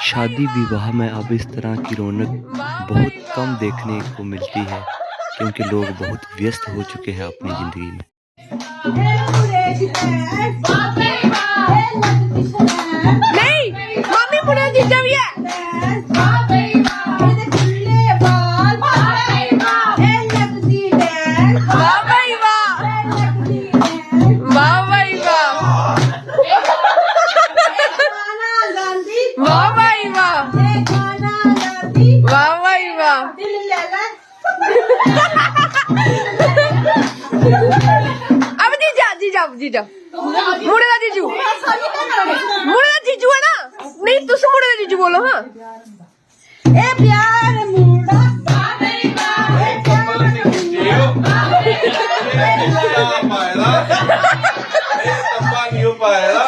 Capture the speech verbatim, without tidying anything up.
शादी विवाह में अब इस तरह की रौनक बहुत कम देखने को मिलती है, क्योंकि लोग बहुत व्यस्त हो चुके हैं अपनी जिंदगी में। नहीं, मामी मुंडे जीजा भी है। वाह भाई वाह, वाह भाई वाह, वाह भाई वाह, वाह भाई वाह। अब जीजा, जीजा, जीजा, मुंडे दा जीजू, मुंडे दा जीजू है ना? नहीं, तुस मुंडे दा जीजू बोलो। हाँ, ए प्यार मुंडा, ए प्यार मुंडा। पायला, पायला।